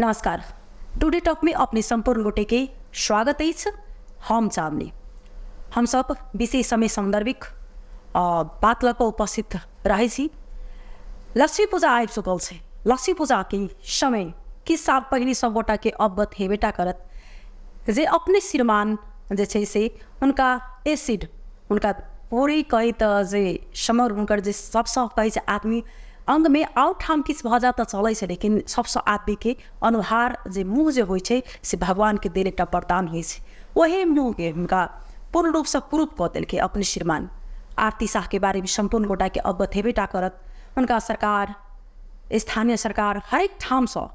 नमस्कार, today talk में अपने सम्पूर्ण गोटे के स्वागत अछि। हम चांदनी, हम सब विशेष समय सन्दर्भिक बात लऽ कऽ उपस्थित रहै छी। लक्ष्मी पूजा आबि चुकल छै। लक्ष्मी पूजाके समय किछु साल पहिने सब गोटाके अवगत हेबेटा करत जे अपने श्रीमान जे छै से हुनका एसिड हुनका पूरी कही तऽ जे समग्र हुनकर जे सबसँ कहै छै आदमी अङ्गमे आओर ठाम किछु भऽ जायत तऽ चलै छै, लेकिन सबसँ आदमीके अनुहार जे मुँह जे होइ छै से भगवानके देल एकटा वरदान होइ छै। ओही मुँहके हुनका पूर्ण रूपसँ कुरूप कऽ देलकै अपने श्रीमान। आरती साहके बारेमे सम्पूर्ण गोटाके अवगत हेबेटा करत। हुनका सरकार, स्थानीय सरकार हरेक ठामसँ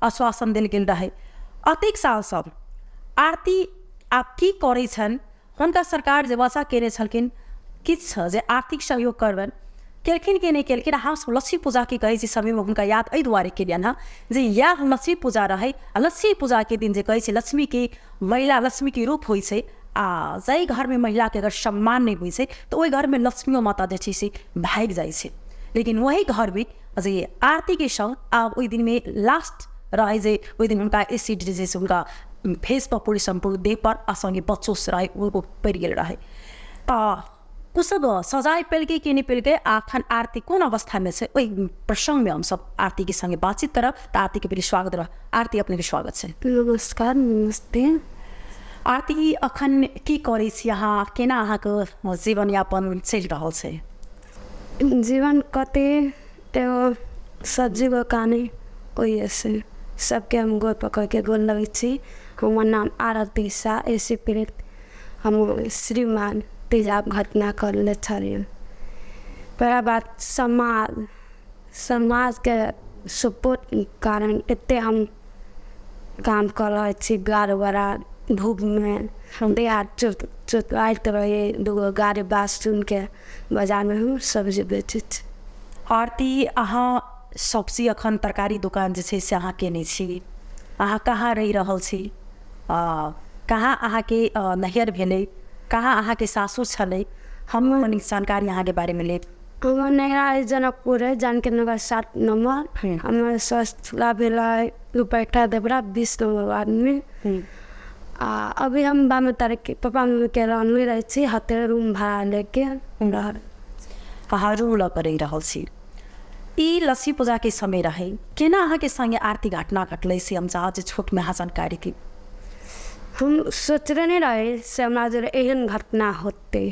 आश्वासन देल गेल रहै। अतेक सालसँ आरती आब की करै छनि, हुनका सरकार जे वाचा केने छलखिन किछु जे आर्थिक सहयोग करबनि, केलखिन कि नहि केलखिन। हमसभ लक्ष्मी पूजाके कहै छी समयमे हुनका याद एहि दुआरे केलियनि हँ जे इएह लक्ष्मी पूजा रहै आ लक्ष्मी पूजाके दिन जे कहै छै लक्ष्मीके महिला लक्ष्मीके रूप होइ छै आ जाहि घरमे महिलाके अगर सम्मान नहि होइ छै तऽ ओहि घरमे लक्ष्मियो माता जे छै से भागि जाइ छै। लेकिन ओहि घरमे जे आरतीके सङ्ग आब ओहि दिनमे लास्ट रहै जे ओहि दिन हुनका एसिड जे छै से हुनका फेसपर पूरे सम्पूर्ण देहपर आ सङ्गे बच्चो रहै हुनको पड़ि गेल रहै। तऽ ओसब सजाय पेलकै कि नहि पेलकै आ अखन आरती कोन अवस्थामे छै, ओहि प्रसङ्गमे हमसब आरतीके सङ्गे बातचीत करब। तऽ आरतीके पहिले स्वागत रह। आरती, अपनेके स्वागत छै। नमस्कार, नमस्ते। आरती, अखन की करै छी अहाँ, केना अहाँके जीवनयापन चलि रहल छै? जीवन कते एगो सब्जी दोकान अइ, ओहिसँ सबके हम गोर पकड़िके गोर लगै छी। हमर नाम आरती साह ए सी पीड़ित। हम श्रीमान तेजाब घटना करले छलियै। पहला बात समाज, समाजके सपोर्ट कारण एते हम काम कऽ रहल छी। गाड़ बड़ा धूपमे देह हाथ चोट रहै, दूगो गाड़ी बात सुनिके बजारमे हम सब्जी बेचै छी। आरती, अहाँ सब्जी अखन तरकारी दोकान जे छै से अहाँ केने छी। अहाँ कहाँ रहि रहल छी, कहाँ अहाँके नैहर भेलै, कहाँ अहाँके सासुर छलै, हम कनि जानकारी अहाँके बारेमे लेब। हमर नैहरा अछि जनकपुर अछि, जानकी नगर 7 नम्बर। हमर ससुरा भेलै रुपैठा देवरा 20 नम्बर वार्डमे। आ अभी हम बामे तारीखके पप्पा मम्मीके रहने रहै छी, हते रूम भाड़ा लेके रहल। अहाँ रूम लऽ कऽ रहि रहल छी। ई लक्ष्मी पूजाके समय रहै, केना अहाँके सङ्गे आरती घटना घटलै से हम चाहब जे छोटमे अहाँ जानकारी दी। हम सोचले नहि रही से हमरा जोरे एहन घटना होतै।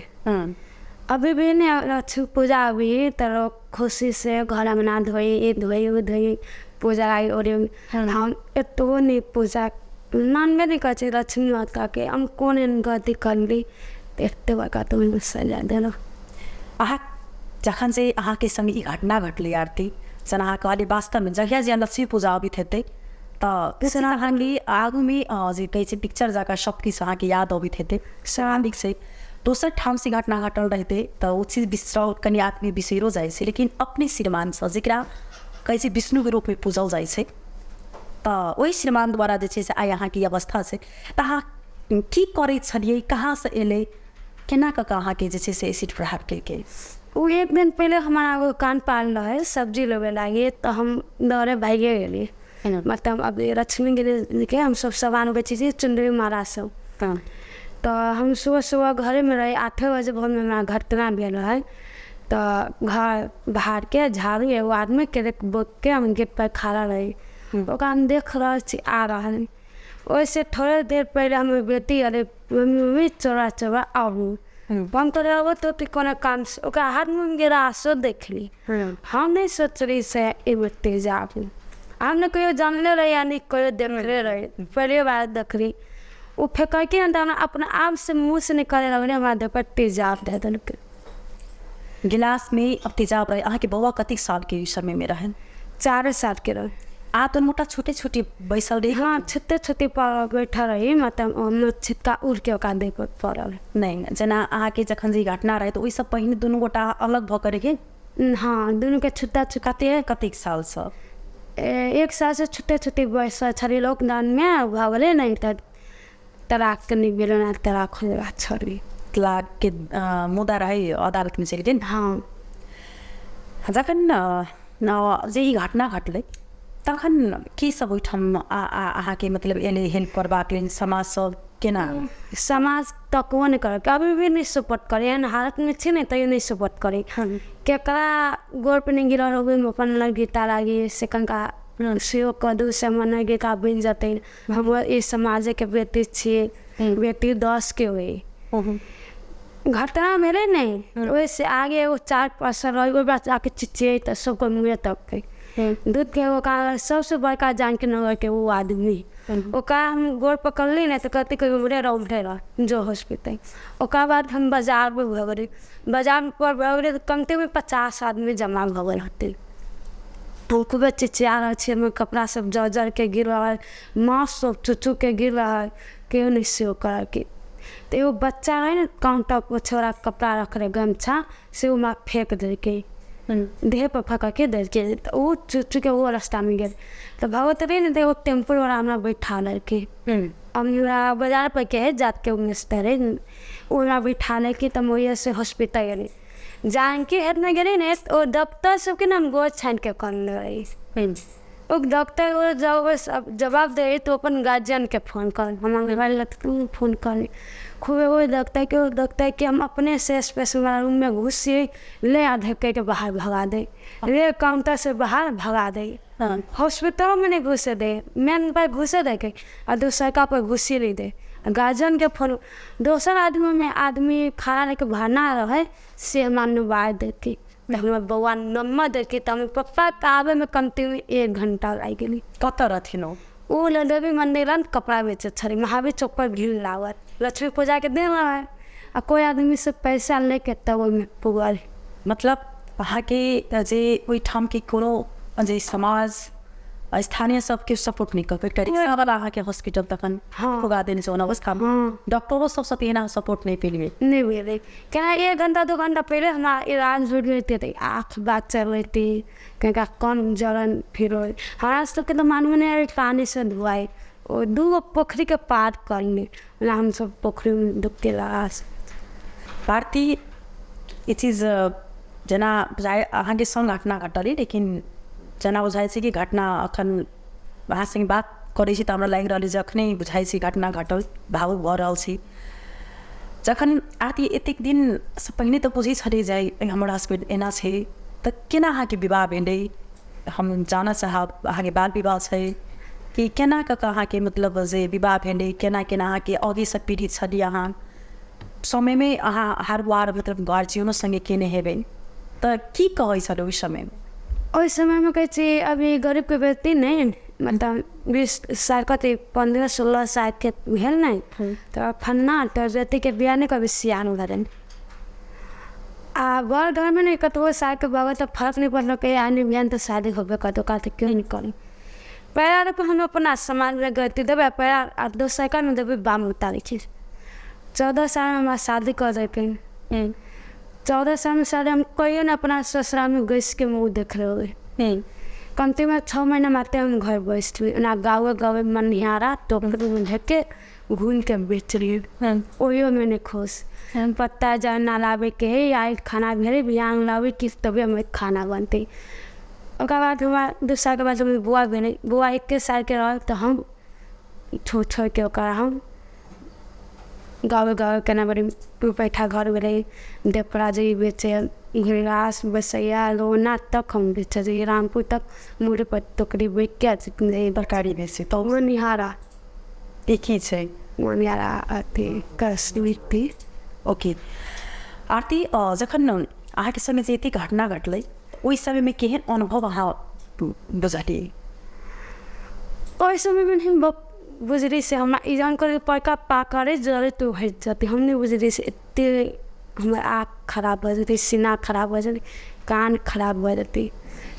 अभी भी नहि लक्ष्मी पूजा अभी तऽ लोक खुशीसँ घर अङ्गना धोइ, ई धोइ, ओ धोइ, पूजा ओरी। हम एतबो नहि पूजा मानबे नहि करै छी लक्ष्मी माताके। हम कोन एहन गलती करली एते बड़का तुम सजा देलहुँ। अहाँ जखन से अहाँके सङ्गे ई घटना घटलै आरती, जेना अहाँ कहलियै वास्तवमे जहिया जहिया लक्ष्मी पूजा अबैत हेतै तऽ अहाँके आगूमे जे कहै छै पिक्चर जकाँ सब किछु अहाँके याद अबैत हेतै, स्वाभाविक छै। दोसर ठामसँ घटना घटल रहितै तऽ ओ चीज बिसराउ कनि आदमी बिसैरो जाइ छै, लेकिन अपने श्रीमानसँ जकरा कहै छै विष्णुके रूपमे पूजल जाइ छै तऽ ओहि श्रीमान द्वारा जे छै से आइ अहाँके ई अवस्था छै। तऽ अहाँ की करै छलियै, कहाँसँ एलै, केना कऽ कऽ अहाँके जे छै से एसिड प्रहार केलकै? ओ एक दिन पहिले हमरा एगो कान पाल रहै सब्जी लेबे लागी, तऽ हम डरे भागिए गेली। मतलब अब लक्ष्मी के हम सब सामान बेचै छी, चुनरी माला सब। तऽ हम सुबह सुबह घरेमे रही, 8 बजे भोरमे हमरा घटना भेल रहै। तऽ घर बाहरके झाड़ू एगो आदमी के बोकके हम गेट पर खड़ा रही, ओकरा हम देख रहल छी आ रहल। ओहिसँ थोड़े देर पहिले हमर बेटी अयलै, मम्मी मम्मी चोरा चोरा आबू। हम कहलियै अबो तऽ कोनो कामसँ। ओकरा हाथमे हम गिलासो देखली। हम नहि सोचली से एहिमे तेजाब। हम नहि कहियो जानले रही आ नहि कहियो देखले रही, पहिले बार देखली। ओ फेकलकै हन तऽ हमरा अपना आपसँ मुँहसँ निकले लगलै, हमरा देहपर तेजाब धऽ देलकै। गिलासमे तेजाब रहै। अहाँके बौआ कतेक सालके ओहि समयमे रहै? 4 सालके रहै। आ तऽ मोटा छोटे छोटे बैसल रही? हाँ, छोटे छोटे पर बैठल रही, मतलब हम छिटका उड़ के ओकरा देह पर पड़ल। नहि, जेना अहाँके जखन जे घटना रहै तऽ ओहिसँ पहिने दुनू गोटा अलग भऽ कऽ रहियै? हाँ, दुनूके छुट्टा छुट्टा। कतेक सालसँ? 1 सालसँ छोटे छोटे बैसल छलियै। लॉकडाउनमे भऽ गेलै ने तऽ तलाकके नहि भेलै ने, तलाक होयवला छलै। तलाकके मुद्दा रहै, अदालतमे चलि गेल? हाँ। जखन जे ई घटना घटलै तखन की सब ओहिठाम अहाँके मतलब एलै हेल्प करबाक लेल, समाज सब केना? समाज तकबो नहि करत, कभी भी नहि सपोर्ट करे, एहन हालतमे छी ने तैयो नहि सपोर्ट करे। केकरा गोड़ पर नहि गिरल रहबै, हम अपन गीता लागी से कनिका सेहो कऽ दू से हमर नगीता बनि जेतै, हम एहि समाजके बेटी छियै, बेटी 10 के होइ। घटना भेलै ने ओहिसँ आगे एगो 4 पर्सन रहै, ओहि बात आके चिचियै तऽ सबके मुँहे तककै। दूधके ओकरा सबसँ बड़का जानकी नगरके ओ आदमी, ओकरा हम गोड़ पकड़ली ने तऽ कहते कि उम्हरे रह उम्हरे रह जो हॉस्पिटल। ओकरा बाद हम बाजारमे भऽ गेली, बाजार पर भऽ गेलै तऽ कमते में 50 आदमी जमा भऽ गेल होतै। हम खूबे चिचिया रहल छियै, हमर कपड़ा सब जर जर के गिर रहल, मास्क सब चुचू के गिर रहल, केओ नहि सेहो करलकै। तऽ एगो बच्चा रहै ने काउंटर पर छोड़ा कपड़ा रख रहे गमछा, से ओ हमरा फेंक देलकै, देह पर फेंकके देलकै। तऽ ओ चुचू के ओ रास्तामे गेल तऽ भगत रही ने, तऽ एगो टेम्पू वाला हमरा बैठा लेलकै। हमरा बाजार पर के है जात के मिस्टर है, ओ हमरा बैठा लेलकै। तऽ हम ओहिसँ हॉस्पिटल गेली, जानकी हेतमे गेली ने, ओ डॉक्टर सबके ने हम गोड़ छानिके करने रही। ओ डॉक्टर ओ जब जवाब दे तो अपन गार्जियनके फोन कर, हमरा मोबाइल फोन कर खूब ओ डॉक्टर के, ओ डॉक्टर के हम अपने से स्पेशल वाला रूम में घुसिए ले आ धक्के के बाहर भगा दे, ले काउंटर से बाहर भगा दे। हॉस्पिटल में नहीं घुसे दे, मेन पर घुसे दे के आ दोसरका पर घुसी नहीं दे। गार्जियन के फोन दोसर आदमी में आदमी खड़ा रह के भरना रहे से हमरा नुबार देके, हमर बौआ नम्बर देके। तऽ हमर पप्पा के आबे में कमती 1 घंटा लागि गेलै। कतऽ रहथिन ओ? ओ देवी मंदिर कपड़ा बेचै छलै, महावीर चौक पर भीड़ लागल, लक्ष्मी पूजा के दिन रहे आ कोई आदमी से पैसा लेके तब ओहिमे पुगल। मतलब अहाँके जे ओहिठामके कोनो जे समाज स्थानीय सबके सपोर्ट नहि कऽ एकटा रिक्शावला अहाँके हॉस्पिटल तखन पुगा देने छै ओना अवस्थामे, डॉक्टरो सबसँ तऽ एना सपोर्ट नहि पेलियै? नहि भेलै। केना 1 घंटा 2 घंटा पहिले हमरा इलाज जुड़ि रहितै तऽ आँख बात चल रहितै, कनिका कम जलन फिर होइ। हमरा सबके तऽ मानू नहि रहै पानीसँ धोआइ, ओ 2 गो पोखरिके पार करली, ओना हमसब पोखरिमे डुबकी लगा। भारती, ई चीज जेना बुझाइ अहाँके सङ्ग घटना घटल, लेकिन जेना बुझाइ छै कि घटना अखन अहाँ सङ्गे बात करै छी तऽ हमरा लागि रहल अछि जे अखने बुझाइ छै घटना घटल, भावुक भऽ रहल छी। जखन आरती एतेक दिनसँ पहिने तऽ बुझै छलै जे हमर हस्बैंड एना छै, तऽ केना अहाँके विवाह भेलै? हम जानऽ चाहब, अहाँके बाल विवाह छै कि केना कऽ कऽ अहाँके मतलब जे विवाह भेलै, केना केना अहाँके आगेसँ पीड़ित छलियै अहाँ समयमे, अहाँ हर बार मतलब गार्जियनो सङ्गे केने हेबै, तऽ की कहै छलै ओहि समयमे? ओहि समयमे कहै छी अभी गरीबके बेटी नहि, मतलब 20 साल कति 15-16 सालके भेल ने तऽ फन्ना तऽ बेटीके बियाह नहि कभी सियान भेलै। आ बड़ घरमे ने कतबो सालके भऽ गेल तऽ फर्क नहि पड़लकै, आ नहि भेल तऽ शादी होबे करतै, ओकरा तऽ केओ नहि करै। पैरा रोपे हम अपना समाजमे गलती देबै, पैरा आ दोसरकामे देबै बाम उतारै छै। 14 सालमे हमरा शादी कऽ देलकै। 14 सालमे शादी, हम कहियो नहि अपना ससुरालमे घुसिके मुँह देखले होबै। कमतीमे 6 महीना मात्रे हम घर बैसली, ओना गाँवे गाँवे मनिहारा टोकरीमे ढेके घूमिके बेचलियै, ओहियोमे नहि खुश। पत्ता जरना लाबैके हइ, आइ खाना भेलै बिहान लाबै कि तबे हमर खाना बनतै। ओकरा बाद हमरा 2 सालके बाद हमर बौआ भेलै, बौआ 1 सालके रहल तऽ हम छोड़ छोड़िके ओकरा हम गाँवे गाँवे केना बड़ी पैठा घर भेलै, देवपरा जइयै बेचै, घुरघास बसैया लोना तक हम बेचै जइयै, रामपुर तक मुड़ी पर टोकरी बेचके तरकारी बेचै। तऽ मनिहारा ई की छै? मनिहारा अथी कश्मीर। ओके आरती, जखन अहाँके समय जे एते घटना घटलै ओहि समयमे केहन अनुभव अहाँ बुझलियै? ओहि समयमे हम बुझली से हमरा ई जहन कहलियै पड़का पाकड़े जरे तो हटि जेतै, हम नहि बुझलियै से एते हमर आँख खराब भऽ जेतै, सीना खराब भऽ जेतै, कान खराब भऽ जेतै,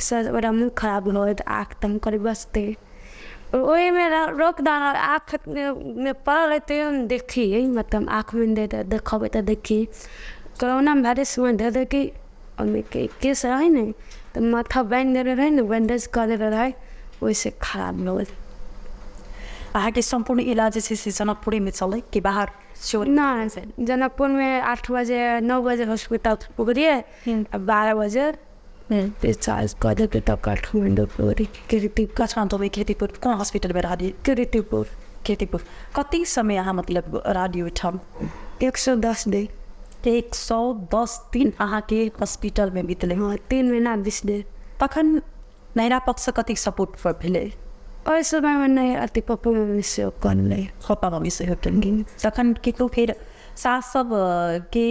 सर ओकरा मुँह खराब भऽ जेतै, आँख तऽ हम कहलियै बचतै। ओहिमे रोक दान आँखमे पड़ल रहतै, हम देखियै, मतलब आँखमे देखबै तऽ देखियै। कोरोना वायरसमे दे देलकै, ओहिमे केस रहै ने तऽ माथा बान्हि देने रहै ने, बैंडेज कऽ देने रहै, ओहिसँ खराब भऽ गेल। अहाँके सम्पूर्ण इलाज जे छै से जनकपुरेमे चलै कि बाहर? नहि, जनकपुरमे 8 बजे 9 बजे हॉस्पिटल पुगलियै, 12 बजे डिस्चार्ज कऽ देलकै तब काठमाण्डू कीर्तिपुर। काठमाण्डूमे कीर्तिपुर कोन हॉस्पिटलमे रहलियै? कीर्तिपुर। कीर्तिपुर। कतेक समय अहाँ मतलब रहलियै ओहिठाम? 110 दिन। 110 दिन अहाँके हॉस्पिटलमे बितलै? हँ, 3 महीना 20 दिन। तखन नैहरा पक्षसँ कतेक सपोर्ट भेलै? ओहि समयमे नहि, अथी पप्पा मम्मी सेहो करलै। पप्पा मम्मी सेहो केलखिन। तखन ककरो फेर सास सब के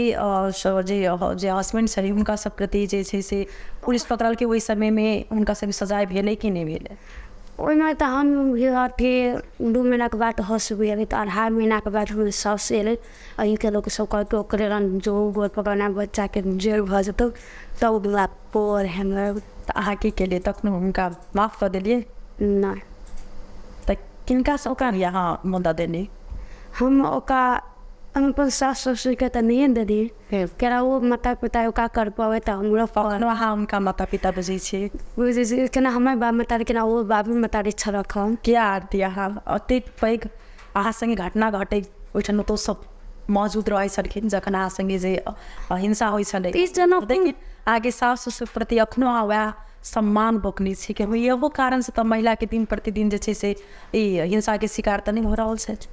जे जे हसबैंड छलै हुनका सब प्रति जे छै से पुलिस पकड़लकै ओहि समयमे हुनका सबके सजाय भेलै कि नहि भेलै? ओहिमे तऽ हम अथी 2 महीनाके बाद होश भेलै तऽ 2.5 महीनाके बाद हमर साउस एलै, एहिके लोक सब कहलकै ओकरे रंग जो गोर पकड़ना बच्चाके जेल भऽ जेतौ, तब हमरा पोर हमर। तऽ अहाँ की केलियै तखनो हुनका माफ कऽ देलियै? नहि। तऽ किनका ओकरा अहाँ मुद्दा देली? हम ओकरा हम अपन सास ससुरके तऽ नहिए देलियै, केना ओ माता पिता ओकरा कर पबै तऽ हमरो। कखनो अहाँ हुनका माता पिता बुझै छियै? बुझै छियै, केना हमर बाप महतारी केना ओ बाप महतारी छलक हन। किया आरती, अहाँ अतेक पैघ अहाँ सङ्गे घटना घटै ओहिठाम ओतौ सब मौजूद रहै छलखिन जखन अहाँ सङ्गे जे हिंसा होइ छलै, लेकिन अहाँके सास ससुर प्रति अखनो अहाँ वएह सम्मान बकने छी कि इहो कारणसँ तऽ महिलाके दिन प्रतिदिन जे छै से ई हिंसाके शिकार तऽ नहि भऽ रहल छथि?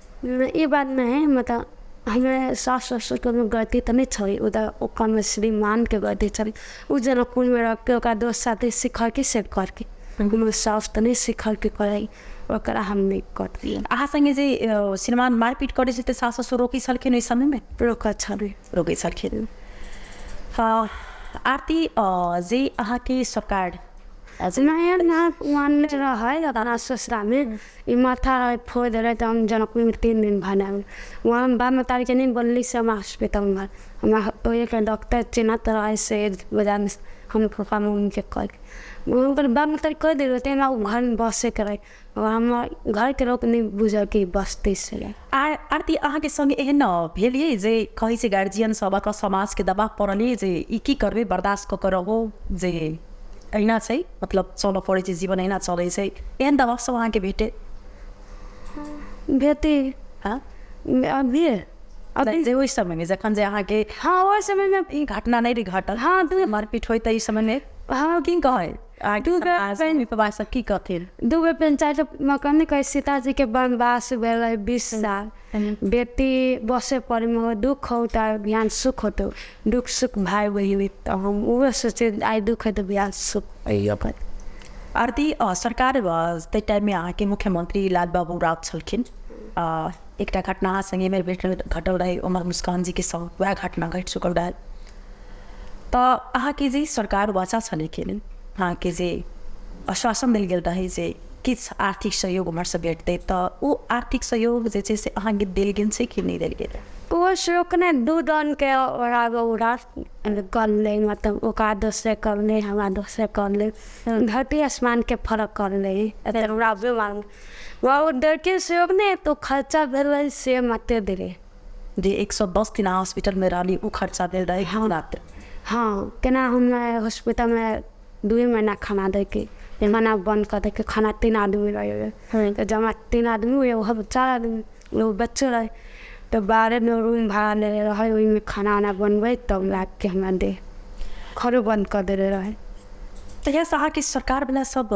ई बात नहि है, मतलब हमे सास ससुरके कोनो गलती तऽ नहि छलै, ओ तऽ ओकरमे श्रीमानके गलती छलै। ओ जनकपुरमे रखके ओकरा दोस्त साथी सिखलकै से करके, हमर साउस तऽ नहि सिखलकै करै, ओकरा हम नहि करलियै। अहाँ सङ्गे जे श्रीमान मारपीट करै छै तऽ सास ससुर रोकै छलखिन ओहि समयमे? रोकै छलै। रोकै छलखिन। आरती, जे अहाँके सरकार नया मानने रहै अपना ससुरामे ई माथा रहै फोड़ि देलै तऽ हम जनकपुरमे 3 दिन भनायल। वहाँ हम बाप महतारीके नहि बोलली से हमरा हॉस्पिटलमे हमरा ओहिके डॉक्टर चिन्हत रहै से बाजारमे हम पप्पा मम्मीके कहलकै, हुनकर बाप महतारी कहि देलकै तऽ हमरा ओ घरमे बसैके रहै, मगर हमर घरके लोक नहि बुझल कि बसतै से। आरती, अहाँके सङ्गे एहन भेल ये जे कहै छै गार्जियन सब अथवा समाजके दबाव पड़ल ये जे ई की करबै बर्दाश्त कऽ कऽ रहू जे अहिना छै, मतलब चलऽ पड़ै छै, जीवन अहिना चलै छै, एहन दबाव सब अहाँके भेटे? भेटी। हँ, अभी अभी जे ओहि समयमे जखन जे अहाँके हँ ओहि समयमे ई घटना नहि घटल, हँ मारपीट होय तऽ ई समयमे हँ की कहै अहाँके सब की कहथिन? 2 बेर पंचायत मकान कहै सीताजीके वनवास भेलै 20 साल, बेटी बसे पड़े मगर दुख हो तऽ बिहान सुख होतौ, दुख सुख भाइ बहिन, तऽ हम उहे सोचे आइ दुख है तऽ बिहान सुख अइयो। आरती, सरकार ताहि टाइममे अहाँके मुख्यमंत्री लाल बाबू राउत छलखिन, एकटा घटना अहाँ सङ्गे घटल रहै उमर मुस्कान जीके संग, वएह घटना घटि चुकल रहै, तऽ अहाँके जे सरकार वाचा छलखिन अहाँके जे आश्वासन देल गेल रहै जे किछु आर्थिक सहयोग उम्हरसँ भेटतै, तऽ ओ आर्थिक सहयोग जे छै से अहाँके देल गेल छै कि नहि देल गेल? ओ सहयोग नहि, 2 दनके ओकरा करलै, मतलब ओकरा दोसरे करलै हमरा दोसरे करलै, धरती आसमानके फरक करलै, हमरा ओ डरके सहयोग नहि तो खर्चा भेलै से मते देलै। जे 110 दिन अहाँ हॉस्पिटलमे रहली ओ खर्चा भेल रहै? मात्र। हँ, केना हम हॉस्पिटलमे 2 महीना खाना दैके, खाना बंद कऽ दैके, खाना 3 आदमी रहै तऽ जमा 3 आदमी एगो 4 आदमी एगो बच्चो रहै, तऽ बाहरेमे रूम भाड़ा लेने रहै, ओहिमे खाना उना बनबै तब लाबिके हमरा दे, घरो बंद कऽ देने रहै। तहियासँ अहाँके सरकारवला सब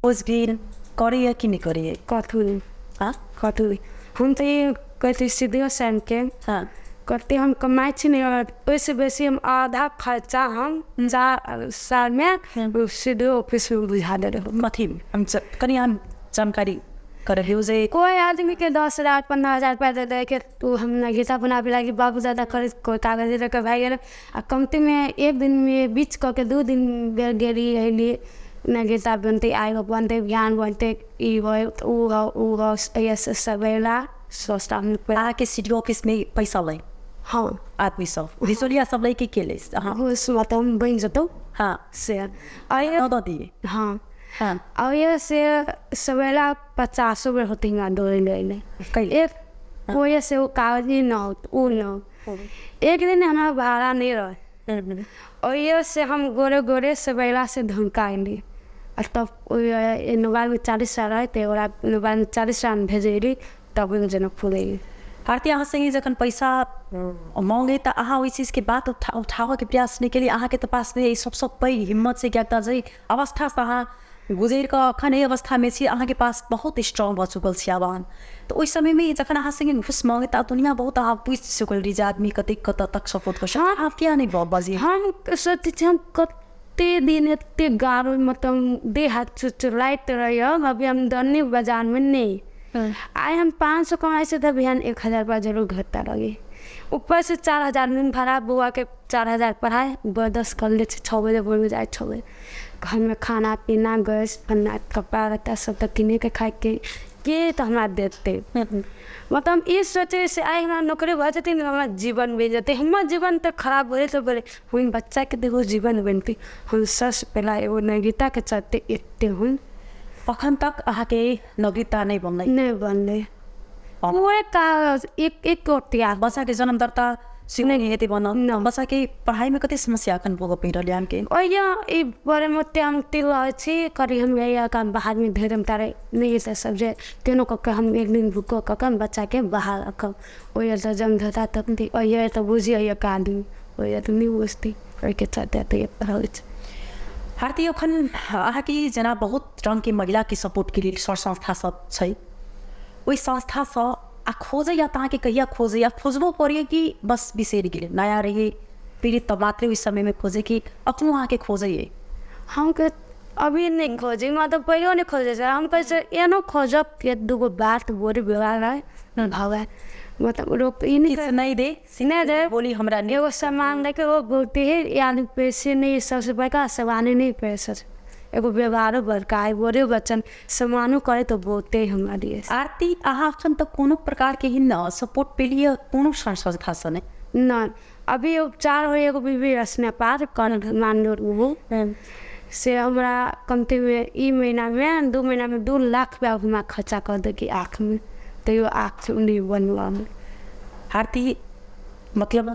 खोजबीन करैए कि नहि करैए? कथू नहि। हँ, कथू नहि। हम तऽ ई कहै छी सी साहबके हँ कते हम कमाइ छी ने, ओहिसँ बेसी हम आधा खर्चा हम 4 सालमे सीधे ऑफिसमे बुझा दे रहू। कथी हम कनि अहाँ जानकारी करबियौ जे कोई आदमीके 10 हजार 15 हजार रुपया दे दै के ओ हम नगीचा बनाबे लागी बाबू दादा करे कोई कागज दे के भागि गेल, आ कमतीमे 1 दिनमे बीच कऽ के 2 दिन बेर गेली अयली, नगीचा बनतै आइ बनतै बिहान बनतै ई होइ उ हो उ हो सवेला सस्ता। अहाँके सी डी ऑफिसमे पैसा लै? हाँ, आदमी सब बिचौलिया सब लै के लै? हाँ मतलब बनि जेतौ। हाँ से दऽ दिए। हाँ हाँ, और ये से सवेला 50 बेर होते हमरा दौड़े ले एक कोई से वो कागजी न हो उ न, एक दिन हमरा भाड़ा नहीं रहे और ये से हम गोरे गोरे सवेला से धमका अयली, आ तब मोबाइलमे 40 हजार रहे तऽ ओकरा मोबाइलमे 40 हजार भेजली तब जनकपुर अयली। आरती अहाँ संगे जखन पैसा मांगे तऽ अहाँ ओहि चीजके बात उठाबऽके प्रयास नहि केलियै। अहाँके तऽ पास ई सबसँ पैघ हिम्मत छै, किएक तऽ जे अवस्थासँ अहाँ गुजरि कऽ अखन एहि अवस्थामे छी, अहाँके पास बहुत स्ट्रॉन्ग भऽ चुकल छी आब अहाँ। तऽ ओहि समयमे जखन अहाँ संगे घूस मांगे तऽ दुनिया बहुत अहाँ बुझि चुकल रही जे आदमी कतेक कतऽ तक सपोर्ट कऽ सकैत। अहाँ किया नहि बजियै? हम सोचै छी हम कते दिन एते गारो मतलब देह हाथ चुचुराइत रहैए। अभी हम दन्नी बाजारमे नहि आइ हम 500 कमाइ छै तऽ बिहान 1000 रुपया जरूर घटा लगे। ऊपर से 4000 रूम भाड़ा, बौआ के 4000 पढ़ाइ, 10 कर लै छै, 6 बजे भोरमे जाइ, 6 बजे घरमे खाना पीना, गैस फन्ना, कपड़ा लत्ता सब तऽ किनेके खाइके के तऽ हमरा देतै। मतलब हम ई सोचै से आइ हमरा नौकरी भऽ जेतै ने, हमरा जीवन बनि जेतै। हमर जीवन तऽ खराब भऽ जेतै, बोले हम बच्चाके देखो जीवन बनतै। हम सबसँ पहिला एगो नागरिकताके चलते एते हम अखन तक अहाँके नागरिकता नहि बनलै? नहि बनलै। पूरे कागज एक एक गोटिया। बच्चाके जन्म दर्ता सेहो नहि हेतै बनल? बच्चाके पढ़ाइमे कते समस्या अखन भोगऽ पड़ि रहल अहाँके? ओहिया ई बारेमे ओते हम रहै छी करी हम यही काम बाहरमे भेजम तारे नहि हेतै सब जे केनो कऽ के हम एक दिन भूखो कऽ के हम बच्चाके बाहर रखब। ओहि तऽ जन्म देता तब ओहि तऽ बुझिए एक आदमी ओहि तऽ नहि बुझतै, ओहिके चलते एते रहै छै। आरती अखन अहाँके जेना बहुत रङ्गके महिलाके सपोर्टके लेल सर संस्था सब छै, ओहि संस्थासँ आ खोजैया तऽ अहाँके कहिया खोजैया? खोजबो पड़ैया कि बस बिसरि गेलै? नया रहियै पीड़ित तऽ मात्रे ओहि समयमे खोजै कि अखनो अहाँके खोजैए? हमके अभी नहि खोजै, मतलब पहिलो नहि खोजै छै। हम कहै छै एनो खोजब के दूगो बात बोली व्यवहार है भगवान मतलब रोक ई नहीं नहीं दे नहीं दे बोली हमरा एगो सामान लेके वो बोलते है यानी पैसे नहीं, सबसे बड़का सामान नहीं पैसा, एगो व्यवहारो बड़का है, बोले बच्चन सामानो करे तो बोलते हमारे। आरती अहाँ अखन तक कोनो प्रकार के ही न सपोर्ट पेलिए कोनो संस्थासँ नहि? नहीं, अभी उपचार हो एगो बीबी रसने पार कर मानलोर वो से हमरा कमती में ई महीना में 2 महीना में 2 लाख रुपया हमरा खर्चा कर दे कि आँख में, तैयो आँख नहीं बनवा। आरती मतलब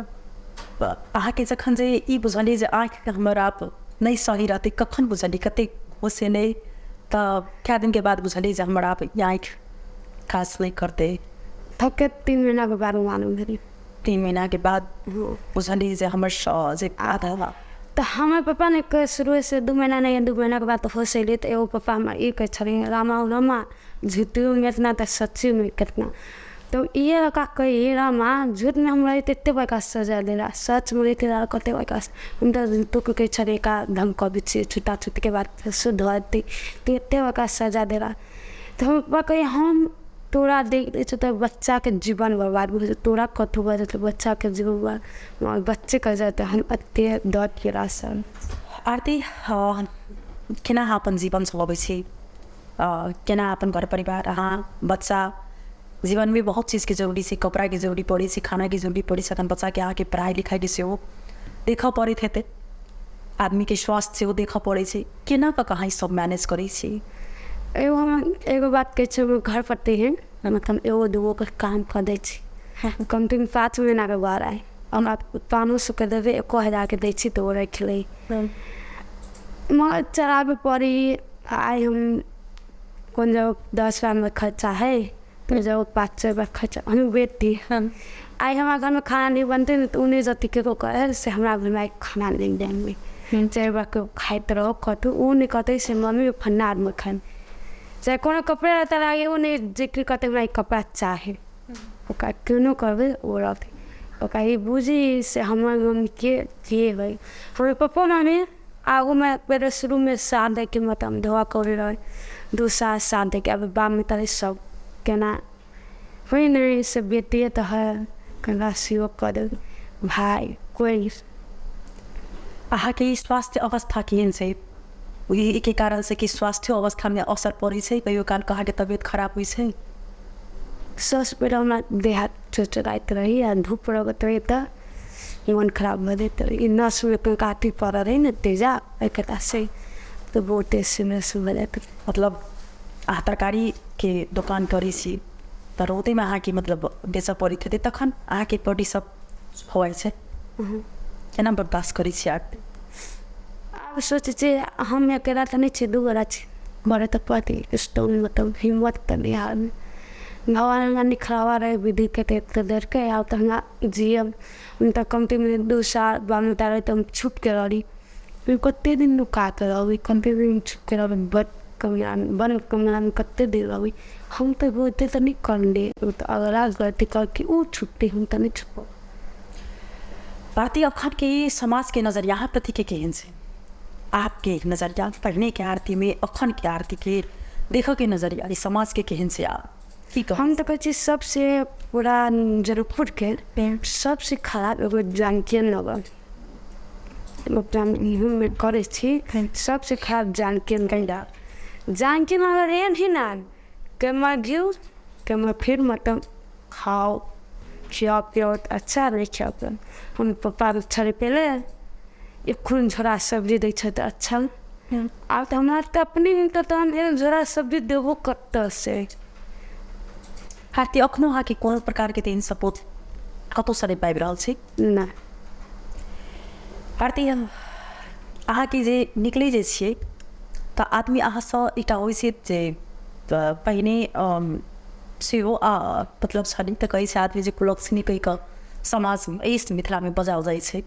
अहाँके जखन जे ई बुझलियै जे आँखिके हमर आब नहि सही रहतै, कखन बुझलियै? कतेक होश एलै तऽ कए दिनके बाद बुझलियै जे हमर आब ई आँखि काज नहि करतै? थके 3 महीना के बाद मालूम भेलै। 3 महीना के बाद बुझलियै जे हमर जे आधा। तऽ हमर पप्पा ने कहै शुरू से 2 महीना नहीं, 2 महीना के बाद होश एलै तऽ एगो पप्पा हमर ई कहै छलै रामा रामा झूठियोमे एतना तऽ सच्चीमे केतना। तऽ इहे लड़का कही रामा झूठमे हमरा एते बड़का सजा देला, सचमे रहिते कते बड़का। हम तऽ झूठोके कहै छलियै का धमकबै छियै छुटा छुटके बाद शुद्ध हेतै, तऽ एते बड़का सजा देला। तऽ हम पप्पा कही हम तोरा देख दै छियौ तऽ बच्चाके जीवन बर्बाद भऽ जेतौ, तोरा कतहु भऽ जेतौ बच्चाके जीवन बर्बाद, बच्चे कह जेतै हम एते दर्द केलासँ। आरती केना अहाँ अपन जीवन चलबै छी? केना अपन घर परिवार अहाँ बच्चा जीवनमे बहुत चीजके जरूरी छै, कपड़ाके जरूरी पड़ै छै, खानाके जरूरी पड़ै छै, अखन बच्चाके अहाँके पढ़ाइ लिखाइके सेहो देखऽ पड़ैत हेतै, आदमीके स्वास्थ्य सेहो देखऽ पड़ै छै, केना कऽ अहाँ ई सब मैनेज करै छी? एगो हम एगो बात कहै छी, हम घर पर हैं मतलब एगो दूगो के काम कऽ दै छी, कमती 5 महीनाके घर आइ हमरा 500 के देबै, 1000 के दै छी तऽ ओ राखि लै, मगर चलाबे पड़ी। आइ हम कोन जगह 10 रुपयामे खर्चा है तऽ जब 5 रुपया खर्चा हम बेटी आइ हमरा घरमे खाना नहि बनतै ने तऽ ओ नहि जते ककरो कहै से हमरा घरमे आइ खाना नहि बनबै, चारि बार केओ खाइत रहो कतहु ओ नहि कहतै से मम्मी फन्ना आरमे खाइ, चाहे कोनो कपड़ा लत्ता लागे ओ नहि जिक्र कहतै हमरा ई कपड़ा चाही, ओकरा केनो करबै ओ रहतै। ओकरा ई बुझी से हमर मम्मीके के है। हमर पप्पो मम्मी आगूमे पहिले शुरूमे साथ दैके मतलब धोआ करै रहै, 2 साल साथ दैके, अब बादमे तऽ सब केना होइ नहि से बेटिए तऽ है केना सेहो कऽ देबै भाय कोइ। अहाँके स्वास्थ्य अवस्था केहन छै? ओहिके कारणसँ कि स्वास्थ्य अवस्थामे असर पड़ै छै? कहियो काल अहाँके तबियत खराब होइ छै? सबसँ पहिले हमरा देह हाथ चोचराइत रही आ धूप लगैत रही तऽ मन खराब भऽ जाइत रही, ई नसमे काटी पड़ल रहै ने तेजा एहिके से तऽ बहुते सीरियस भऽ जाइत। मतलब अहाँ तरकारीके दोकान करै छी तऽ रौदेमे अहाँके मतलब बेचऽ पड़ैत हेतै, तखन अहाँके बॉडी सब होइ छै, केना बर्दाश्त करै छी आरती? आब सोचै छियै हम अकेला तऽ नहि छियै, 2 गोरा छी, मरे तऽ पड़तै स्टोन मतलब हिम्मत तऽ नहि हारबै। भगवान हमरा निखरावा रहे विधि के तऽ देलकै। आब तऽ हमरा जियब हम तऽ कमती में 2 साल बाल बच्चा रहे तऽ हम छुप के रहली, कते दिन नुका के रहबै, कते दिन छुप के रहबै, बड कमरा बंद कमरा में कते दिन रहबै। हम तऽ गलती तऽ नहि करलियै, ओ तऽ अगला गलती करके ओ छुपतै, हम तऽ नहि छुपब। भारती अखन के समाज के नजरिया अहाँ प्रति के केहन छै? आपके नजरिया पढ़ने के आरती में अखन के आरती के देखऽ के नजरिया ई समाज के केहन छै आप की कहब? हम तऽ कहै छी सबसे पूरा जनकपुर के सबसे खराब एगो जानकी नगर अपना करै छी, सबसे खराब जानकी नगर। जानकी नगर एहन ही ना के मैं घिउ के मैं फिर मतलब खाओ खियाओ पियाओ तऽ अच्छा रहै खियाओ पियाओ। हम पप्पा छलै पहिले एक खून झोरा सब्जी दै छै तऽ अच्छा, आब तऽ हमरा तऽ अपने तऽ हम एक झोरा सब्जी देबो कतऽ से। आरती अखनो अहाँके कोनो प्रकारके तेहन सपोर्ट कतहुसँ नहि पाबि रहल छी? नहि। आरती अहाँके जे निकलै जे छियै तऽ आदमी अहाँसँ एकटा होइ छै जे पहिने सेहो मतलब छलै तऽ कहै छै आदमी जे कुलक्षणी कहि कऽ समाजमे एहि मिथिलामे बजाओल जाइ छै।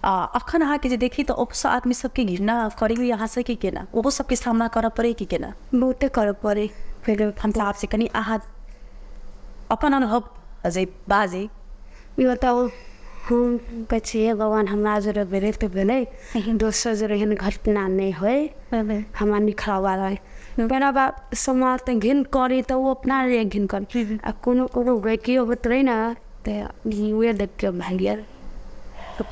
आ अखन अहाँके जे देखी तऽ ओहोसँ आदमी सबके घृणा करै अहाँसँ कि केना, ओहो सबके सामना करऽ पड़ै कि केना? बहुते करऽ पड़ै। फेर हम आपसे कनि अहाँ अपन अनुभव जे बाजी। ई बताउ हम कहै छी हे भगवान हमरा जरे भेलै तऽ भेलै, दोसर जरे एहन घटना नहि होइ, हमरा निखरावा रहै। पहिला बात समाज तऽ घिन करी तऽ ओ अपना लिए घिन करी, आ कोनो कोनो गैकियो होइत रहै ने तऽ उहे देख के भागि गेल।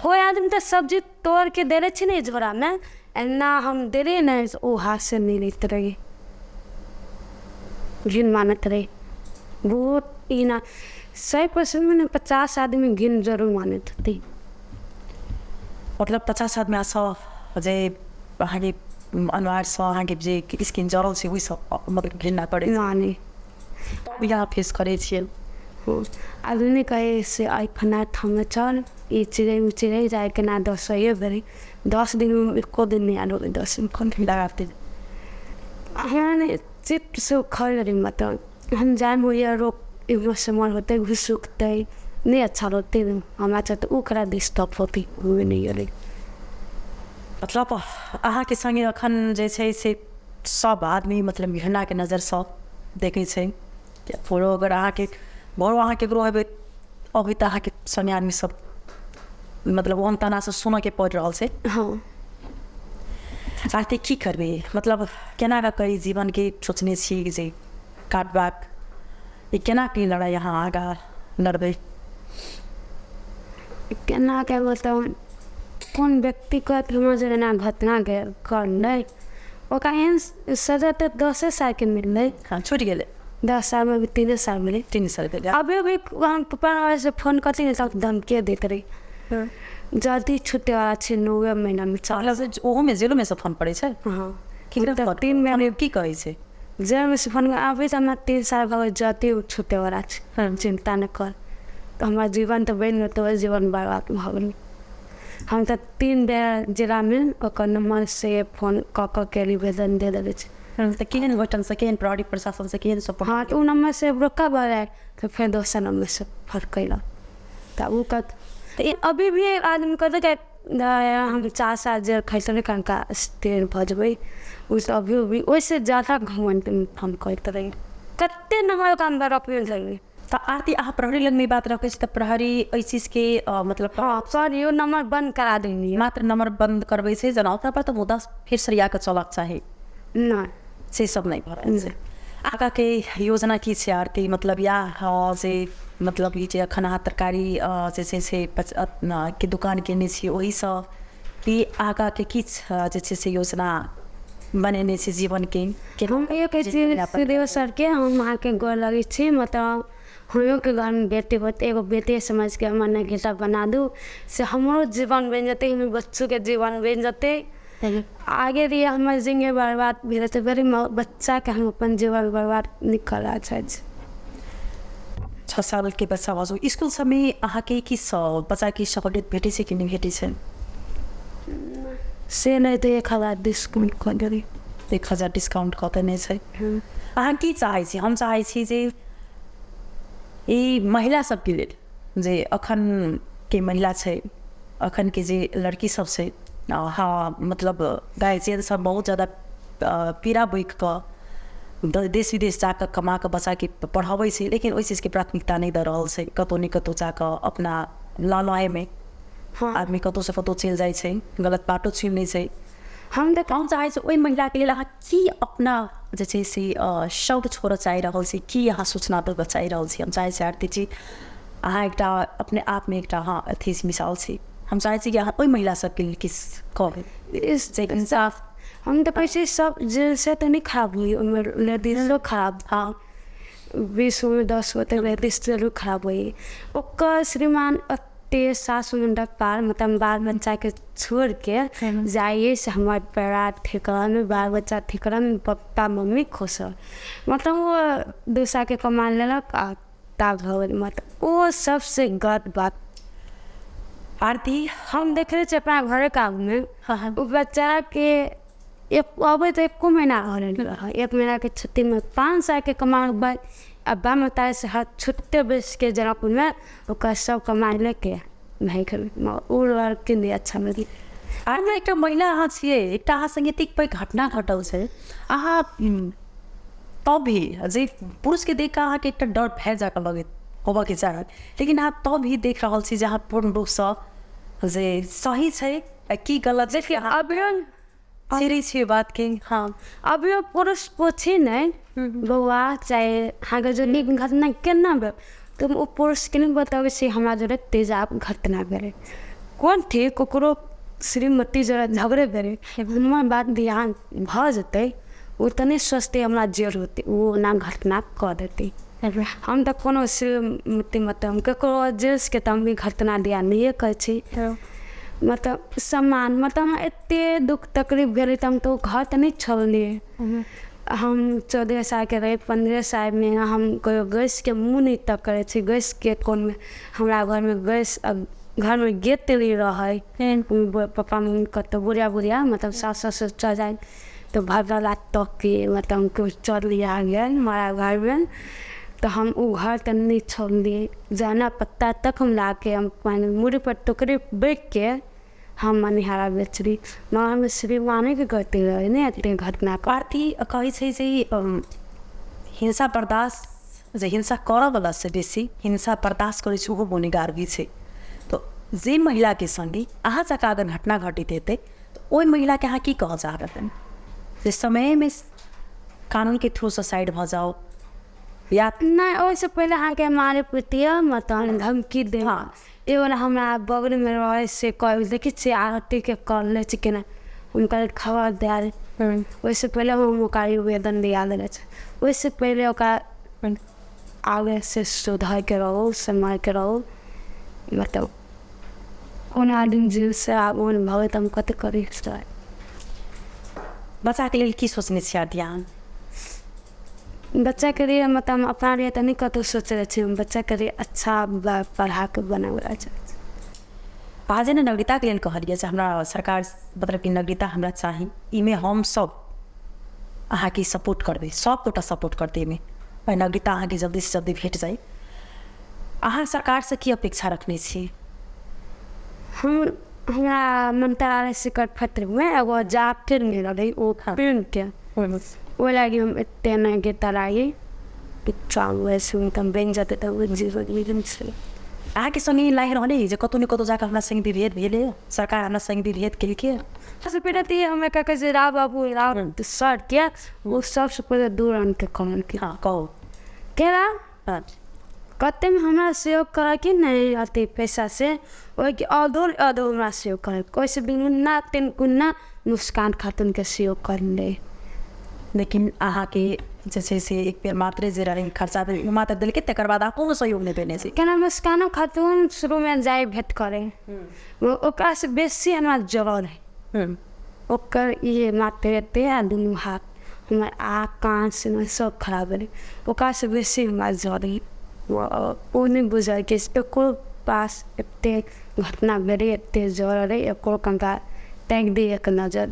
कोइ आदमी तऽ सब्जी तोड़ के देने छै ने झोरामे, एना हम देलियै ने ओ हाथ से नहि लैत रहै, घिन मानैत रहै बहुत। ई ना 100% में 50 आदमी घिन जरूर मानैत होतै। मतलब 50 आदमी सँ जे अहाँके अनुहारसँ अहाँके जे स्किन जरल छै ओहिसँ मतलब घृणा करै छै। माने तब यहाँ फेस करै छियै। आदमी कहै से अइ फन्ना ठाममे चल, ई चिड़ै ओ चिड़ै जाइके ना दसैए भेलै, 10 दिन एको दिन नहि आयल होबै 10 दिन। कोन लगाते हमरा ने चित्त से उखड़ गेलै, मतलब हम जायब होइए रोक एगो समर होतै घुसुकतै नहि अच्छा रहतै, हमरा चलते ओकरा डिस्टर्ब होतै हुए नहि गेलै। मतलब अहाँके सङ्गे अखन जे छै से सब आदमी मतलब घृणाके नजरसँ देखै छै। भोरो अगर अहाँके भोरो अहाँ केकरो हेबै अबै तऽ अहाँके सङ्गे आदमी सब मतलब ओहन तानासँ सुनऽके पड़ि रहल छै। हँ। आरती की करबै, मतलब केना कऽ करी जीवनके सोचने छी जे काटबाक, ई केना की लड़ाइ अहाँ आगाँ लड़बै? केना के मतलब कोन व्यक्तिगत हमर जे एना घटना करलै ओकरा एहन सजा तऽ 10 सालके मिललै। हँ छुटि गेलै। 10 सालमे भी 3 साल मिलै। 3 साल भेलै। अभी भी हम पप्पा से फोन करती ने तब धमकी दैत रही, जल्दी छुटैवला छै 9 महीनामे। मतलब ओहोमे जेलोमे से फोन पड़ै छै? हँ। की 3 महीना की कहै छै? जेलमे से फोन आबै तऽ हमरा 3 साल भऽ गेल, जल्दी छुटैवला छै, चिन्ता नहि कर। तऽ हमरा जीवन तऽ बनि गेल, तऽ जीवन बर्बाद भऽ गेलै। हम तऽ 3 बेर जिलामे ओकर नम्बर से फोन कऽ कऽ के निवेदन दे देने छी। तऽ केहन घटनसँ केहन प्रहरी प्रशासनसँ केहन सपोर्ट? हँ तऽ ओ नम्बर से रोका भऽ जाय तऽ फेर दोसर नम्बर से फोन कयलक तऽ ओ कहत। तऽ अभी भी आदमी कहतै हम 4 साल जेल खैसले कनका स्थिर भऽ जेबै, ओ तऽ अभी भी ओहिसँ ज्यादा घमंड हम करैत रही, कते नम्बर काम रखने रही। तऽ आरती अहाँ प्रहरी लगमे बात रखै छी तऽ प्रहरी एहि चीजके मतलब हँ सर यो नम्बर बन्द करा देलियै। मात्र नम्बर बन्द करबै छै जेना ओकरा पर तऽ मुद्दा फेर सरिया कऽ चलक चाही। नहि से सब नहि भऽ रहल छै। आगाँके योजना की छै आरती? मतलब या जे मतलब ई जे एखन अहाँ तरकारी जे छै से के दोकान केने छी ओहिसँ कि आगाँके किछु जे छै से योजना बनेने छी जीवनके? हम इहो कहै छी सुदेव सरके हम अहाँके गोर लगै छी, मतलब हमरोके घरमे बेटी होतै, एगो बेटे समझके हमर ने बना दू से हमरो जीवन बनि जेतै, हमर बच्चोके जीवन बनि जेतै। आगे भी हमर जिंदगी बर्बाद भेल तऽ बड़ी बच्चाके हम अपन जीवन बर्बाद नहि करऽ चाहै छी। 6 सालके बच्चा भऽ स्कूल सबमे अहाँके की बच्चाके सहूलियत भेटै छै कि नहि भेटै छै? से नहि तऽ 1000 डिस्काउंट कऽ देली। 1000 डिस्काउंट कऽ देने छै। अहाँ की चाहै छी? हम चाहै छी जे ई महिला सबके लेल जे अखन के महिला छै, अखन के जे लड़की सब छै, हाँ मतलब गार्जियन सब बहुत ज़्यादा पीड़ा बोकि कऽ देश विदेश जाकऽ कमा कऽ बच्चाके पढ़ाबै छै, लेकिन ओहि चीजके प्राथमिकता नहि दऽ रहल छै। कतहु ने कतहु जाकऽ अपना लालयमे आदमी कतहुसँ कतहु चलि जाइ छै, गलत बाटो चुनि लै छै। हम चाहै छी ओहि महिलाके लेल अहाँ की अपना जे छै से शब्द छोड़ऽ चाहि रहल छी, की अहाँ सूचना देबऽ चाहि रहल छी? हम चाहै छी आरती जी अहाँ एकटा अपने आपमे एकटा अहाँ अथी मिसाल छी। हम चाहै छी कि अहाँ ओहि महिला सबके लेल किछु कहबै जे इंसाफ। हम तऽ कहै छी सब जेंट्स तऽ नहि खराब होइए, ओहिमे लेडीजो खराब। हाँ 20 गो 10 गो तऽ लेडीज जरूर खराब होइए। ओकर श्रीमान एते 7 मुण्डक पार मतलब बाल बच्चाके छोड़िके जाइए से हमर पैरा ठीक रहल, बाल बच्चा ठीक रहल, पप्पा मम्मी खुश रह, मतलब ओ दूसराके कमा लेलक आ ता भऽ गेल। मतलब ओ सबसँ गलत बात। आरती हम देखले छियै अपना घरेके आगूमे ओ बच्चाके एक अबै तऽ 1 महीना रहल, 1 महीनाके छुट्टीमे 5 सालके कमा अब्बा मताई से हाथ छुट्टे बेचके जनकपुरमे ओकर सब कमा लेके भागि गेल। ओ लड़की नहि अच्छा मिली। आरती एकटा महिला अहाँ छियै, एकटा अहाँ संगे एतेक पैघ घटना घटल छै, अहाँ तब भी जे पुरुषके देख कऽ अहाँके एकटा डर भए जाकऽ लगैत होबऽके चाही, लेकिन अहाँ तब भी देख रहल छी जे अहाँ पूर्ण रूपसँ जे सही छै आ की गलत छै। अभियो छिड़ै छियै बातके। हाँ अभियो पुरुष पूछी नहि बौआ चाहे अहाँके जो नीक घटना केना भेल, तऽ ओ पुरुषके नहि बतबै छी हमरा जोड़े तेजाब घटना भेलै। कोन ठीक ककरो श्रीमती जोड़े झगड़े भेलै, हमर बात ध्यान भऽ जेतै, ओ तऽ नहि सोचतै हमरा जेल होतै, ओ ओना घटना कऽ देतै। हम तऽ कोनो श्रीमती मतलब हम ककरो जेंट्सके तऽ हम भी घटना ध्यान नहिए करै छी। मतलब सम्मान मतलब हमरा एते दुःख तकलीफ भेलै तऽ हम तऽ ओ घर तऽ नहि छोड़लियै। हम 14 सालके रही, 15 सालमे हम कहियो गैसके मुँह नहि तक करै छी। गैसके कोनमे हमरा घरमे गैस घरमे गेट नहि रहै, पप्पा मम्मी कतहु बुढ़िया बुढ़िया मतलब सास ससुर चल जाइ तऽ भगला तक के मतलब केओ चल आ गेल हमारा घरमे, तऽ हम ओ घर तऽ नहि छोड़लियै। जहना पत्ता तक हम लाके हम मुड़ी पर टोकरी बेचके हम मनिहारा बेचली। मगर हम श्रीमानेके गलती रहै ने एते घटना। आरती कहै छै जे हिंसा बर्दाश्त जे हिंसा करऽवला से बेसी हिंसा बर्दाश्त करै छै ओहो गुनेगार भी छै। तऽ जे महिलाके सङ्गे अहाँ जकाँ अगर घटना घटित हेतै तऽ ओहि महिलाके अहाँ की कहऽ चाहबै? जे समयमे कानूनके थ्रूसँ साइड भऽ जाउ या नहि? ओहिसँ पहिले अहाँके मारे पीटिए मतलब धमकी दे। एगो हमरा बगलमे रहै से कह देखै छियै आरतीके कर लै छै केना, हुनकर खबर दए। ओहिसँ पहिले हम ओकरा आवेदन दिया देने छै। ओहिसँ पहिले ओकरा आगे से सुधरके रहू, समयके रहू। मतलब ओना आदमी जेलसँ आब ओहन भऽ गेल तऽ हम कते करी। बच्चाके लेल की सोचने छियै आरती अहाँ? बच्चाके लिए मतलब हम अपना लिए तऽ नहि कतहु सोचने छी, हम बच्चाके लिए अच्छा पढ़ाके बनाबै चाहै छी। अहाँ जे ने नागरिकताके लेल कहलियै जे हमरा सरकार मतलब कि नागरिकता हमरा चाही, ईमे हम सब अहाँके सपोर्ट करबै, सब गोटा सपोर्ट करतै एहिमे, नागरिकता अहाँके जल्दीसँ जल्दी भेट जाइ। अहाँ सरकारसँ की अपेक्षा रखने छी? हम हमरा मंत्रालय शिखर फैक्ट्रीमे एगो जॉब फेर मिलल रहै ओ प्रिंटके, ओहि लागि हम एते नहि गेता लागि बनि जेतै तऽ जीरो मिल छै। अहाँके संगे लागि रहलै जे कतहु ने कतहु जाकऽ हमरा संगे विभेद भेलै, सरकार हमरा संगे विभेद केलकै? सबसँ पहिले तऽ हमे कहै छै राव बाबू राव सरके ओ सबसँ पहिले 2 रंगके कहलकै। हाँ कहू केना कतेकमे हमरा सहयोग करऽ कि नहि अथी पैसा से ओहिके अधो अधो हमरा सहयोग करऽ, ओहिसँ 2 3 गुना मुस्कान खातूनके सहयोग करलै। लेकिन अहाँके जे छै से एक बेर मात्रे जे रहै खर्चा भेल मात्र देलकै, तकर बाद अहाँ कोनो सहयोग नहि देने छै। केना मुस्कानो खातून शुरूमे जाइ भेट करै, ओकरासँ बेसी हमरा जलन है। ओकर ये मात्र एते आ दुनू हाथ हमर आँख कान सुन सब खराब भेलै, ओकरासँ बेसी हमरा जलन। ओ नहि बुझल कि एको पास एते घटना भेलै, एते जरल रहै, एको कनका ताकि दै एक नजर।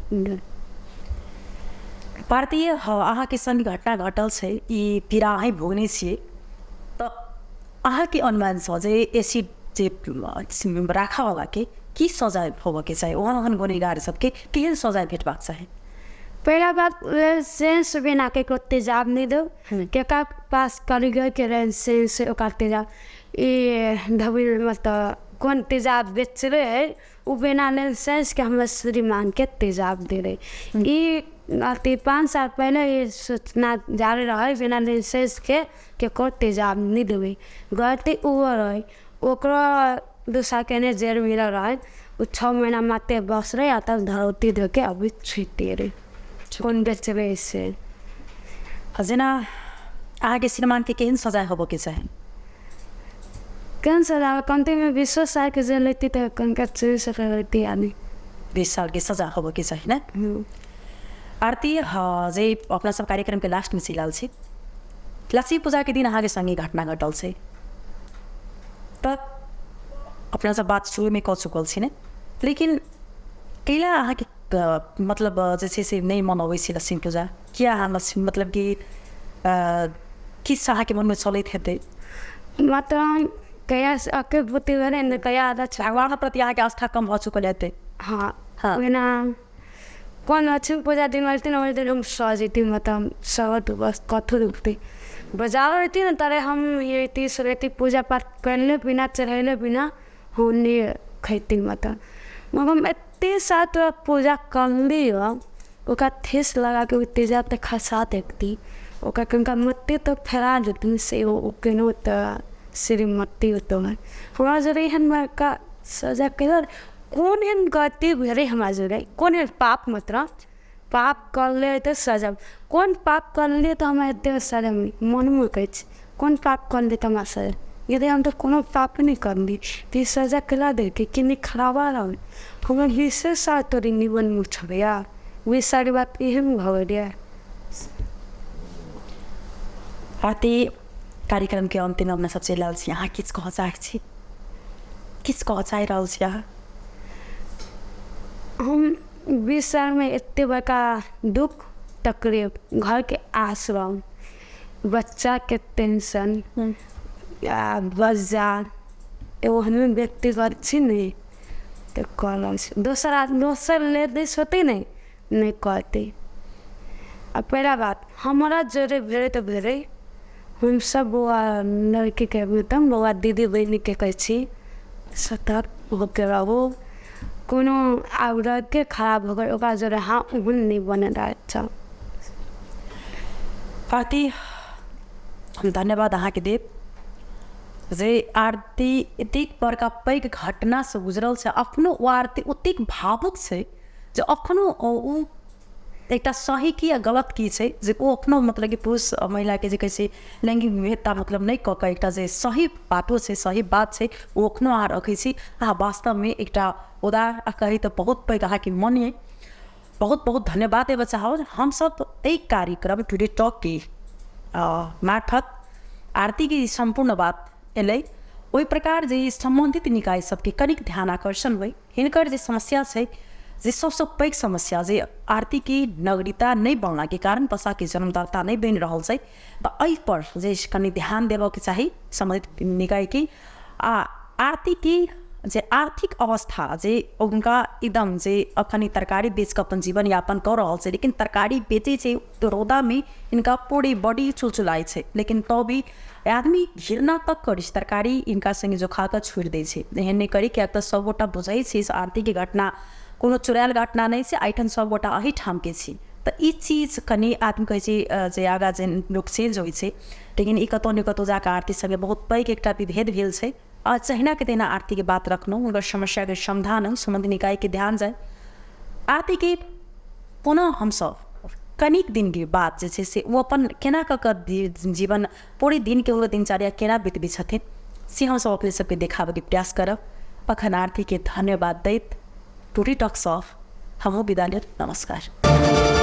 भारतीय अहाँके संग घटना घटल छै, ई पीड़ा अहीँ भोगने छियै, तऽ अहाँके अनुमानसँ जे एसिड जे राखऽवलाके की सजाय होबऽके चाही, ओहन ओहन गुनेगार सबके केहन सजाय भेटबाक चाही? पहिला बात सेंस बिना केकरो तेजाब नहि दौ। केकरा पास कारीगरके रहै सेंस, ओकरा तेजाब ई धबी मतलब कोन तेजाब बेचले है, ओ बिना लाइसेंसके हमर श्रीमानके तेजाब दे रहे। ई अथी 5 साल पहिले ई सूचना जारी रहै, बिना लाइसेंसके केकरो तेजाब नहि देबै। गलती ओहो रहै, ओकरो 2 साल के ने जेल मिलल रहै, ओ 6 महीना मात्र बस रहे आ तब धरौती धो के अभी छुटि रहे। कोन बेचबै से? जेना अहाँके श्रीमानके केहन सजाय होबऽके चाही? केहन सजा? कम्तीमे 20 सालके जेल लेती तऽ कनिका चलि सकै रहती आदमी। 20 सालके सजा होबऽके चाही ने? आरती, जे अपना सब कार्यक्रमके लास्टमे चलि आयल छी, लक्ष्मी पूजाके दिन अहाँके सङ्गे घटना घटल छै, तऽ अपना सब बात शुरूमे कऽ चुकल छी ने, लेकिन कैला अहाँके मतलब जे छै से नहि मनबै छी लक्ष्मी पूजा? किया अहाँ लक्ष्मी मतलब कि किछु अहाँके मनमे चलैत हेतै? मतलब कहिया से अके बुद्धि भेलै ने, कहिया आदत भगवानक प्रति अहाँके आस्था कम भऽ चुकल हेतै? हाँ। ओना कोन लक्ष्मी पूजा दिन रहती ने, ओहि दिन हम सजैती, मतलब सहत बस कथू रुकती बजार रहती ने, तरे हम ये रहती पूजा पाठ करले बिना चढ़ैले बिना हम नहीं खैती। मतलब मगर हम एते साल तोरा पूजा करली हो, ओकरा ठेस लगा के तेजा तक खसा देखती, ओकरा कनिका मत्ते तक फैला देती से ओ केनो तऽ श्रीमती होतो है। हमरा जरे एहन बड़का सजा केलक, कोन एहन गलती भेलै हमरा जरे, कोन एहन पाप, मतलब पाप करले तऽ सजा, कोन पाप करलियै तऽ हमरा एते सजा मनमे कहै छै, कोन पाप करलियै तऽ हमरा सजा? यदि हम तऽ कोनो पाप नहि करली तऽ ई सजा केला देलकै? कि नहि खराबा रहल हमरा 20 साल तोरी निमन मुँह छलैया, 20 सालके बाद एहन भऽ गेलै। आरती, कार्यक्रमके अन्तिममे अपना सब चलि रहल छी, अहाँ किछु कहऽ चाहै छी? किछु कहऽ चाहि रहल छी अहाँ? हम 20 सालमे एते बड़का दुख तकलीफ, घरके आश्रम, बच्चाके टेंशन आ बाजार, एगो हमे व्यक्तिगत छी ने तऽ कऽ रहल छी। दोसर आदमी दोसर लेडीज होतै ने नहि कहतै। आ पहिला बात हमरा जरे भेलै तऽ भेलै, हम सब बौआ लड़कीके मतलब बौआ दीदी बहिनीके कहै छी सतर्क होके रहू, कोनो आब लड़के खराब हो गेल ओकरा जरे हाँ ओहन नहि बनल अच्छा। आरती, हम धन्यवाद अहाँके देब जे आरती एतेक बड़का पैघ घटनासँ गुजरल छै, अखनो ओ आरती ओतेक भावुक छै जे अखनो ओ एकटा सही की आ गलत की छै जे ओ अखनो मतलब कि पुरुष आ महिलाके जे कहै छै लैंगिक विभेदता मतलब नहि कऽ कऽ एकटा जे सही बातो छै, सही बात छै, ओ अखनो अहाँ रखै छी। अहाँ वास्तवमे एकटा उदार आ कही तऽ बहुत पैघ अहाँके मन अइ। बहुत बहुत धन्यवाद देबऽ चाहब। हमसब एहि कार्यक्रम टुडे टॉकके मार्फत आरतीके सम्पूर्ण बात एलै, ओहि प्रकार जे सम्बन्धित निकाय सबके कनिक ध्यान आकर्षण होइ, हिनकर जे समस्या छै जे सबसँ पैघ समस्या जे आरतीके नागरिकता नहि बनलाके कारण बच्चाके जन्मदाता नहि बनि रहल छै, तऽ एहिपर जे कनि ध्यान देबऽके चाही सम्बन्धित निकायके। आ आरतीके जे आर्थिक अवस्था जे हुनका एकदम जे अखन तरकारी बेच कऽ अपन जीवन यापन कऽ रहल छै, लेकिन तरकारी बेचै छै तऽ रौदामे हिनका पूरे बॉडी चुलचुलाइ छै, लेकिन तो भी आदमी घृणा तक करै छै, तरकारी हिनका सङ्गे जो खा कऽ छोड़ि दै छै। एहन नहि करी, किएक तऽ सबगोटा बुझै छै आरतीके घटना कोनो चुरायल घटना नहि छै, एहिठाम सबगोटा एहिठामके छी। तऽ ई चीज कनि आदमी कहै छै जे आगाँ जे लोक चेंज होइ छै, लेकिन ई कतहु ने कतहु जाकऽ आरती सङ्गे बहुत पैघ एकटा विभेद भेल छै। आ जहिनाके तहिना आरतीके बात रखलहुँ, हुनकर समस्याके समाधान हो, सम्बन्धित निकायके ध्यान जाय। आरतीके पुनः हमसब कनिक दिनके बाद जे छै से ओ अपन केना कऽ कऽ जीवन पूरे दिनके हुनकर दिनचर्या केना बितबै छथिन से हमसब अपने सबके देखाबैके प्रयास करब। अखन आरतीके धन्यवाद दैत टुडे टॉक सॉफ हमहूँ विदा लेब। नमस्कार।